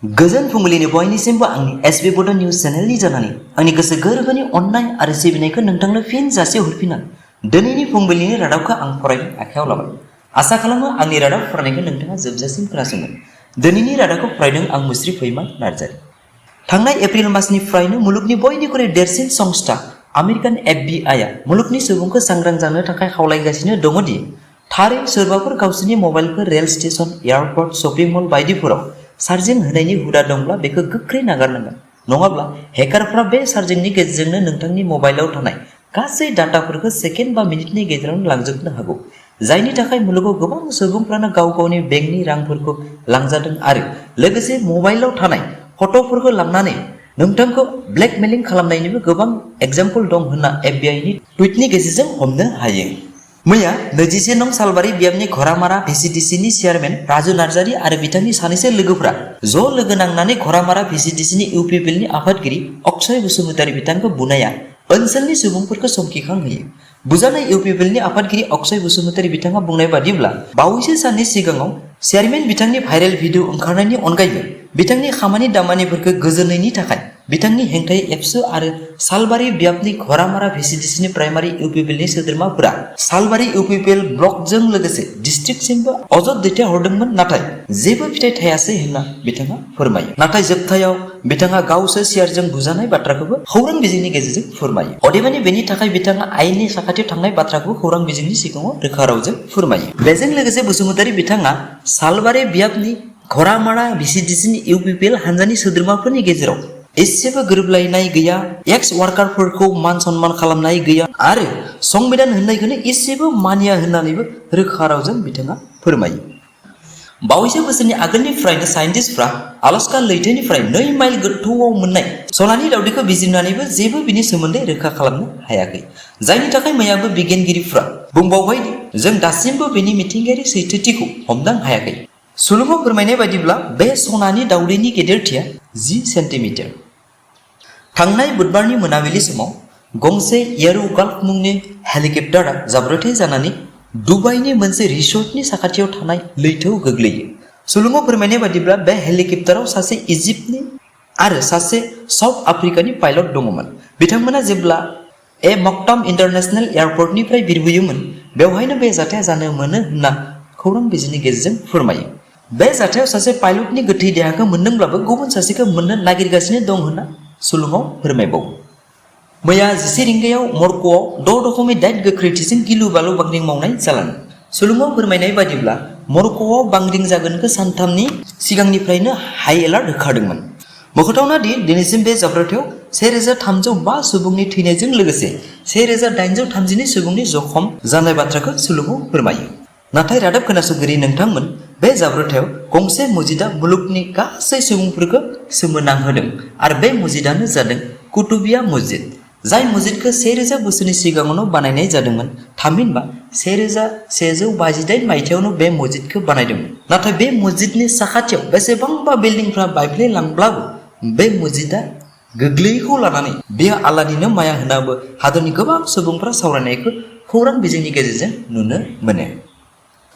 गोजोन फुंबिलिनि बयनिसिमबो आंनि एसबी बड' निउज चेनेलनि जानानै आंनि गोसो गोरबोनि अननाय आरो सिबिनायखौ नोंथांनो फिन जासि हरफिनना दिनैनि फुंबिलिनि रादाबखौ आं फरायनो आखायाव लाबाय। आसा खालामो आंनि रादाब फरायनायखौ नोंथाङा जोबजासिम खोनासंगोन। दिनैनि रादाबखौ फरायदों आं मुस्रि फैमा नार्जारि। थांनाय एप्रिल मासनिफ्रायनो मुलुगनि बयनिख्रुइ देरसिन संस्था आमेरिकान FBI आ मुलुगनि सुबुंखौ सांग्रां जानो थाखाय खावलायगासिनो दङ दि थारै सोरबाफोर गावसोरनि मबाइलखौ रेल स्टेशन, एयारपर्ट, शपिं मल बायदिफोराव चार्जिं होनायनि हुदा दंब्ला बेखौ गोख्रै नागारनांगोन। नङाब्ला हेकारफ्रा बे चार्जिंनि गेजेरजोंनो नोंथांनि मबाइलाव थानाय गासै डाटाफोरखौ सेकेन्ड बा मिनिटनि गेजेरावनो लांजोबनो हागौ, जायनि थाखाय मुलुगाव गोबां सुबुंफ्रानो गाव गावनि बेंकनि रांफोरखौ लांजादों आरो लोगोसे मबाइलाव थानाय फट'फोरखौ लांनानै नोंथांखौ ब्लेकमेलिं खालामनायनिबो गोबां एग्जाम्पल दं होनना FBI नि टुइटनि गेजेरजों हमनो हायो। मैया 21 नं सालबारि बियाबनि घरामारा VCDCनि चेयारमेन राजु नार्जारि आरो बिथांनि सानैसो लोगोफ्रा ज' लोगो नांनानै घरामारा VCDCनि UPPLनि आफादगिरि अक्षय बसुमतारी बिथांखौ बुनाया ओनसोलनि सुबुंफोरखौ समखिखांहोयो। बुजानाय UPPLनि आफादगिरि अक्षय बसुमतारी बिथाङा बुंनाय बादिब्ला बावैसो साननि सिगाङाव चेयारमेन बिथांनि भाइरेल भिडिअ ओंखारनायनि अनगायैबो बिथांनि खामानि दामानिफोरखौ गोजोनैनि थाखाय बिथांनि हेंथायै एबसु आरो सालबारि बियाबनि घरामारा VCDCनि प्राइमारि UPPLनि सोद्रोमाफोरा सालबारि UPPL ब्लकजों लोगोसे डिस्ट्रिक्टसिमबो अजद दैथायहरदोंमोन, नाथाय जेबो फिथाय थायासै होनना बिथाङा फोरमायो। नाथाय जोबथायाव बिथाङा गावसो सियारजों बुजानाय बाथ्राखौबो खौरां बिजोंनि गेजेरजों फोरमायो। अदेबानि बेनि थाखाय बिथाङा आयेननि साखाथियाव थांनाय बाथ्राखौ खौरां बिजोंनि सिगाङाव रोखा रावजों फोरमायो। बेजों लोगोसे बसुमतारी बिथाङा सालबारि बियाबनि घरामारा VCDCनि UPPL हान्जानि सोद्रोमाफोरनि गेजेराव एसेबो गोरोबलायनाय गैया, एक्स वार्कारफोरखौ मान सनमान खालामनाय गैया आरो संबिधान होननायखौनो एसेबो मानिया होननानैबो रोखा रावजों बिथाङा फोरमायो। बावैसो बोसोरनि आगोलनिफ्रायनो साइन्टिस्टफ्रा आलास्का लैथोनिफ्राय 2 माइल गोथौआव मोननाय सनानि दावदैखौ बिजिरनानैबो जेबो बिनि सोमोन्दै रोखा खालामनो हायाखै, जायनि थाखाय मैयाबो बिगियानगिरिफ्रा बुंबावबाय दि जों दासिमबो बेनि मिथिंगायारि सैथोथिखौ हमदां हायाखै। सुलुङाव फोरमायनाय बायदिब्ला बे सनानि दावदैनि गेदेरथिया 10 सेन्टिमिटार। थांनाय बुधबारनि मोनाबिलि समाव गंसे एयार गाल्फ मुंनि हेलिकप्टारआ जाब्रबथाय जानानै दुबाइनि मोनसे रिसर्टनि साखाथियाव थानाय लैथोआव गोग्लैयो। सुलुङाव फोरमायनाय बायदिब्ला बे हेलिकप्टाराव सासे इजिप्टनि आरो सासे साउथ आफ्रिकानि पाइलट दङमोन। बिथांमोना जेब्ला मक्ताम इन्टारनेशनेल एयारपर्टनिफ्राय बिरबोयोमोन, बेवहायनो बे जाथाया जानो मोनो होनना खौरां बिजोंनि गेजेरजों फोरमायो। बे जाथायाव सासे पाइलटनि गोथै देहाखौ मोनदोंब्लाबो गुबुन सासेखौ मोननो नागिरगासिनो दं होनना सुलुङाव फोरमायबावो। मैया 11 रिंगायाव मरक्क'आव 6.8 गोख्रैथिजों गिलु बालु बांग्रिं मावनाय जालाङो। सुलुङाव फोरमायनाय बादिब्ला मरक्क'आव बांग्रिं जागोनखौ सानथामनि सिगांनिफ्रायनो हाइ एलार्ट होखादोंमोन। मख'थावना दि दिनैसिम बे जाब्रबथायाव 1305 सुबुंनि थैनायजों लोगोसे 1832 सुबुंनि जखम जानाय बाथ्राखौ सुलुङाव फोरमायो। नाथाय रादाब खोनासंगिरि नोंथांमोन, बे जाब्रबथायाव गंसे मस्जिदआ मुलुगनि गासै सुबुंफोरखौ सोमोनांहोदों आरो बे मस्जिदानो जादों कुतुबिया मस्जिद, जाय मस्जिदखौ 1000 बोसोरनि सिगाङावनो बानायनाय जादोंमोन। थामहिनबा 1158 मायथाइयावनो बे मस्जिदखौ बानायदोंमोन। नाथाय बे मस्जिदनि साखाथियाव बेसेबांबा बिल्डिंफ्रा बायफ्लेलांब्लाबो बे मस्जिदआ गोग्लैयैखौ लानानै बेयो आल्लाहनिनो माया होनाबो हादरनि गोबां सुबुंफ्रा सावरायनायखौ खौरां बिजोंनि गेजेरजों नुनो मोनो।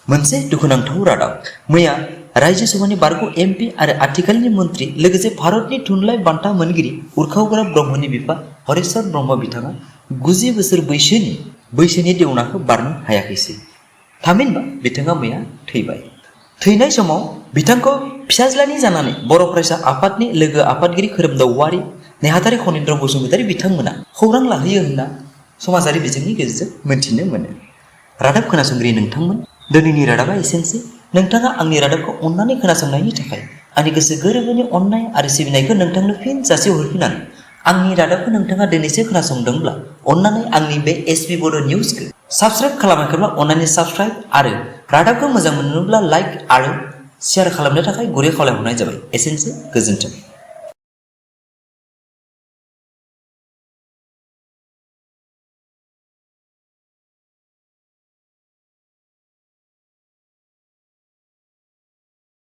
मोनसे दुखुनांथाव रादाब। मैया राज्यसभानि बारग' MP आरो आथिखालनि मन्त्रि लोगोसे भारतनि थुनलाइ बान्था मोनगिरि उर्खाव ब्रह्मनि बिफा हरेश्वर ब्रह्म बिथाङा 90 बोसोर बैसोनि देवनाखौ बारनो हायाखैसै। थामहिनबा बिथाङा मैया थैबाय। थैनाय समाव बिथांखौ फिसाज्लानि जानानै बर' फरायसा आफादनि लोगो आफादगिरि खोरोमदाव औवारि, नेहाथारि खनीन्द्र बसुमतारी बिथांमोना खौरां लाहोयो होनना समाजारि बिजोंनि गेजेरजों मोनथिनो मोनो। रादाब खोनासंगिरि नोंथांमोन, दिनैनि रादाबा एसेनोसै। नोंथाङा आंनि रादाबखौ अननानै खोनासंनायनि थाखाय आंनि गोसो गोरबोनि अननाय आरो सिबिनायखौ नोंथांनो फिन जासि हरफिननानै आंनि रादाबखौ नोंथाङा दिनैसो खोनासंदोंब्ला अननानै आंनि बे एसबी बड' निउजखौ साबस्क्राइब खालामाखैब्ला अननानै साबस्क्राइब आरो रादाबखौ मोजां मोनोब्ला लाइक आरो शेयार खालामनो थाखाय गुरै खावलायहरनाय जाबाय। एसेनोसै, गोजोन्थों।